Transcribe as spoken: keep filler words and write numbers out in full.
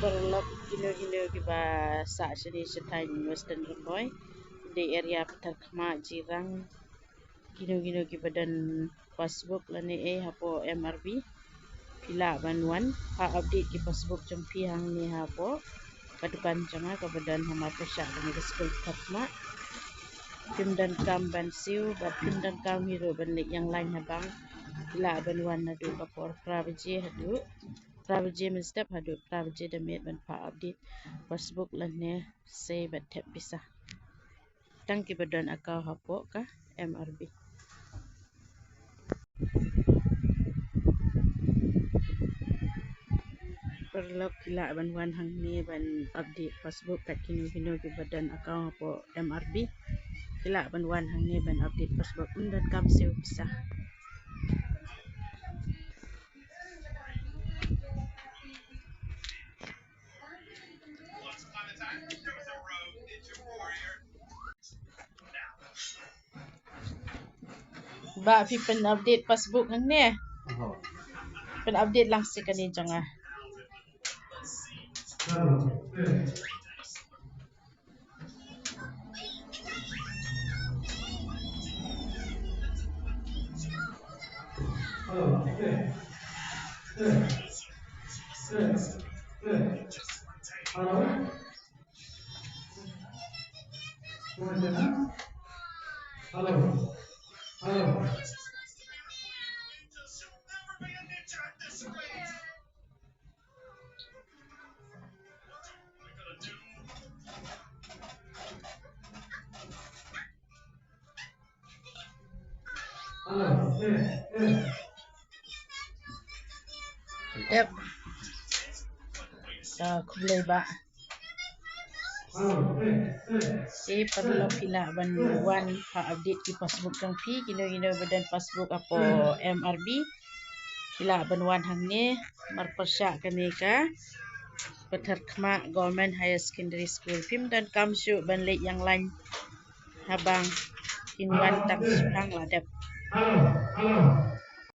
Paralok, kino kino kiba sah shane shathaiñ Western Ri Bhoi, dei area Patharkhmah, Jirang, kino kino kiba don passbook lane ei hapoh M R B, phi lah ban wan phah update ki passbook jong phi hangne hapoh ka dukan jong nga kaba don ha marpyrshah kane ka skul Patharkhmah. Phim donkam ban siew bad phim donkam hi ruh ban leit ïeng lain ha bank. Phi lah ban wan naduh ka por phra baje haduh phra baje mynstep haduh phra baje da miet ban phah update passbook lane sei bad thep pisa. Tang kiba don account hapoh ka M R B. Paralok, phi lah ban wan hangne ban update passbook kat kino kino kiba don account hapoh M R B. Phi lah ban wan hangne ban update passbook, ym donkam siew pisa. Bah, phi pyn update passbook hangne. Pyn update lang sha kane jong nga. Hello. Hello. Yep. Khublei bah. Te paralok, phi lah ban wan phah update ki passbook jong phi, kino kino ba don passbook hapoh M R B. Phi lah ban wan hangne marpyrshah kane ka Patharkhmah Government Higher Secondary School. Phim donkam shuh ban leit ïeng lain ha bank, phin wan tang shipang la dep.